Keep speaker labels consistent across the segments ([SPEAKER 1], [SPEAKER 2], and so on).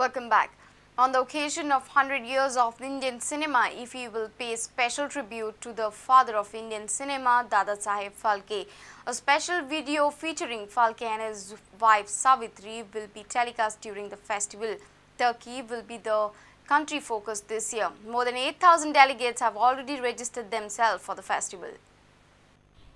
[SPEAKER 1] Welcome back. On the occasion of 100 years of Indian cinema, IFFI will pay special tribute to the father of Indian cinema, Dadasaheb Phalke. A special video featuring Phalke and his wife Savitri will be telecast during the festival. Turkey will be the country focus this year. More than 8,000 delegates have already registered themselves for the festival.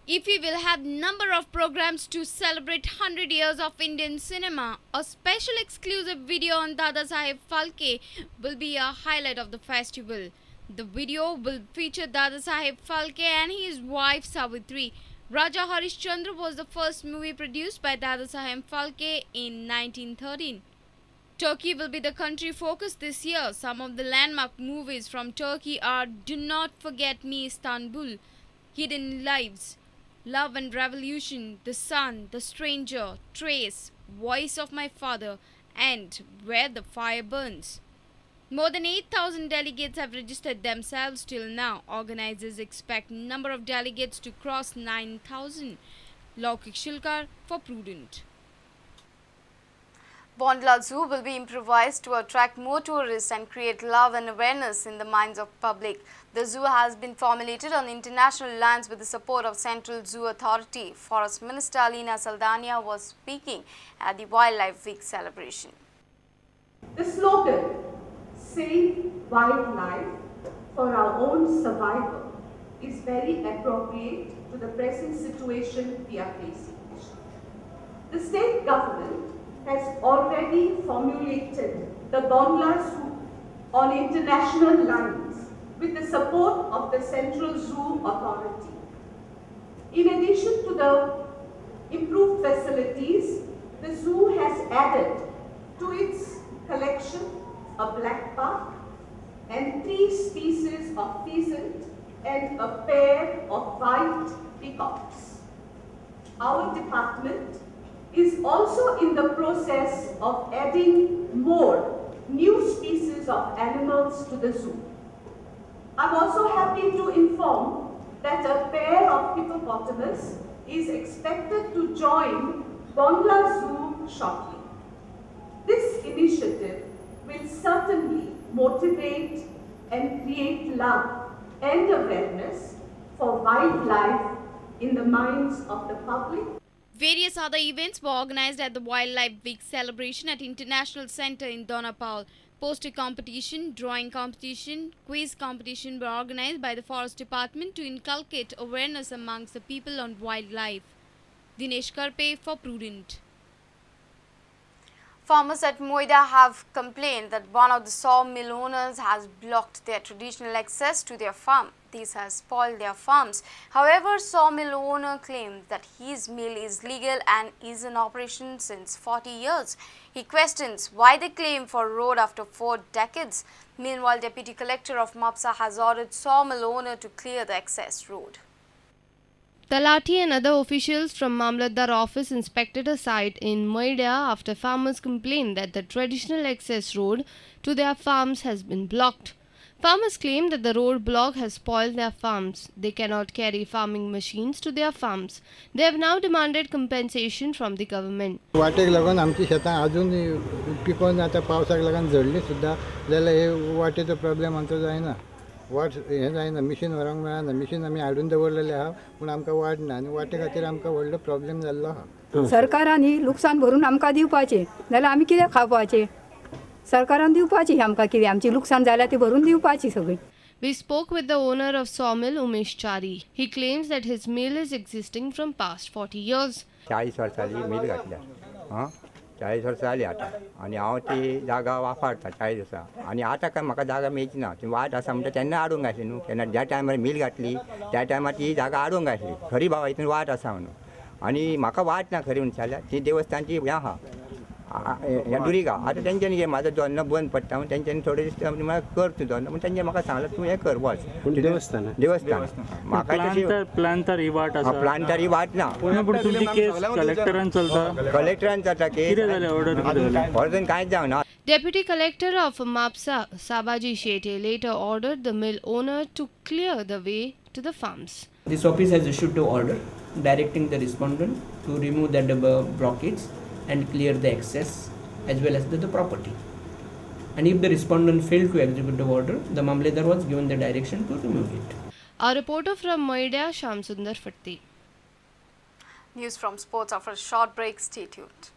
[SPEAKER 1] IFFI will have number of programs to celebrate 100 years of Indian cinema. A special exclusive video on Dadasaheb Phalke will be a highlight of the festival. The video will feature Dadasaheb Phalke and his wife Savitri. Raja Harishchandra was the first movie produced by Dadasaheb Phalke in 1913. Turkey will be the country focus this year. Some of the landmark movies from Turkey are Do Not Forget Me Istanbul, Hidden Lives, Love and Revolution, The Sun, The Stranger, Trace, Voice of My Father, and Where the Fire Burns. More than 8,000 delegates have registered themselves till now. Organizers expect number of delegates to cross 9,000. Laukik Shilkar for Prudent. Bondla Zoo will be improvised to attract more tourists and create love and awareness in the minds of public. The zoo has been formulated on international lines with the support of Central Zoo Authority. Forest Minister Alina Saldana was speaking at the Wildlife Week celebration.
[SPEAKER 2] The slogan, Save Wildlife for Our Own Survival, is very appropriate to the present situation we are facing. The state government has already formulated the Bondla Zoo on international lines with the support of the Central Zoo Authority. In addition to the improved facilities, the zoo has added to its collection a black buck and 3 species of pheasant and a pair of white peacocks. Our department is also in the process of adding more new species of animals to the zoo. I'm also happy to inform that a pair of hippopotamus is expected to join Bondla Zoo shortly. This initiative will certainly motivate and create love and awareness for wildlife in the minds of the public.
[SPEAKER 1] Various other events were organized at the Wildlife Week celebration at International Center in Donapaul. Poster competition, drawing competition, quiz competition were organized by the Forest Department to inculcate awareness amongst the people on wildlife. Dinesh Karpe for Prudent. Farmers at Moida have complained that one of the sawmill owners has blocked their traditional access to their farm. This has spoiled their farms. However, sawmill owner claimed that his mill is legal and is in operation since 40 years. He questions why they claim for road after 4 decades. Meanwhile, Deputy Collector of Mapsa has ordered sawmill owner to clear the access road.
[SPEAKER 3] Talati and other officials from Mamlatdar office inspected a site in Moida after farmers complained that the traditional access road to their farms has been blocked. Farmers claim that the road block has spoiled their farms. They cannot carry farming machines to their farms. They have now demanded compensation from the government.
[SPEAKER 4] वाटेक लागून आमची शेतां अजून पिकोवन आतां पावसाक लागून झडली सुद्दां जाल्यार हे वाटेचो प्रॉब्लेम आमचो जायना. वाट हें जायना, मिशीन व्हरूंक मेळना. मिशीन आमी हाडून दवरलेलें आहा पूण आमकां वाट ना आनी वाटे खातीर आमकां व्हडलो प्रॉब्लेम जाल्लो आहा.
[SPEAKER 5] सरकारान ही लुकसाण भरून आमकां दिवपाचें, नाल्यार आमी कितें खावपाचें? सरकारान दिवपाची आमकां कितें आमची लुकसाण जाल्या ती भरून दिवपाची सगळी.
[SPEAKER 3] We spoke with the owner of sawmill, Umesh Chari. He claims that his mill is existing from past 40 years.
[SPEAKER 6] 40 वर्सां जाली मिल घातल्या, हां 40 वर्सां जाली आतां आनी हांव ती जागा वापरता 40 वर्सां आनी आतां काय म्हाका जागा मेळची ना. ती वाट आसा म्हणटा तेन्ना हाडूंक आसली न्हू, तेन्ना ज्या टायमार मिल घातली त्या टायमार ती जागा हाडूंक आसली खरी बाबा हितून वाट आसा म्हणून. आनी म्हाका वाट ना खरी म्हणटा जाल्यार ती देवस्थानची हें आहा दुरीग आहा. आतां तेंच्यांनी कितें म्हाजो दोन्न बंद पडटा म्हणून तेंच्यांनी थोडे दीस कर तूं दोन्न म्हूण तेंच्यांनी म्हाका सांगलें तूं हें कर वच
[SPEAKER 7] देवस्थान
[SPEAKER 6] देवस्थान. म्हाका तशी
[SPEAKER 7] प्लांतार ही वाट आसा,
[SPEAKER 6] प्लांतार ही वाट ना.
[SPEAKER 7] पूण तुमची केस कलेक्टरान चलता,
[SPEAKER 6] कलेक्टरान चलता केस
[SPEAKER 7] कितें जालें? ऑर्डर
[SPEAKER 6] ऑर्डर कांयच जावना.
[SPEAKER 3] Deputy Collector of Mapsa, Sabaji Shete, later ordered the mill owner to clear the way to the farms.
[SPEAKER 8] This office has issued the order directing the respondent to remove the blockades and clear the access as well as the property. And if the respondent failed to execute the order, the Mamlatdar was given the direction to remove it.
[SPEAKER 3] Our reporter from Maida, Sham Sundar Fatti.
[SPEAKER 1] News from sports after a short break. Stay tuned.